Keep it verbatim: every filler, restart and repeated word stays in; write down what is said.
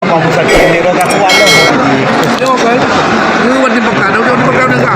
Kamu sakit ni roda kuat loh. Yo kan. Ni wadi makan, udah makan dah.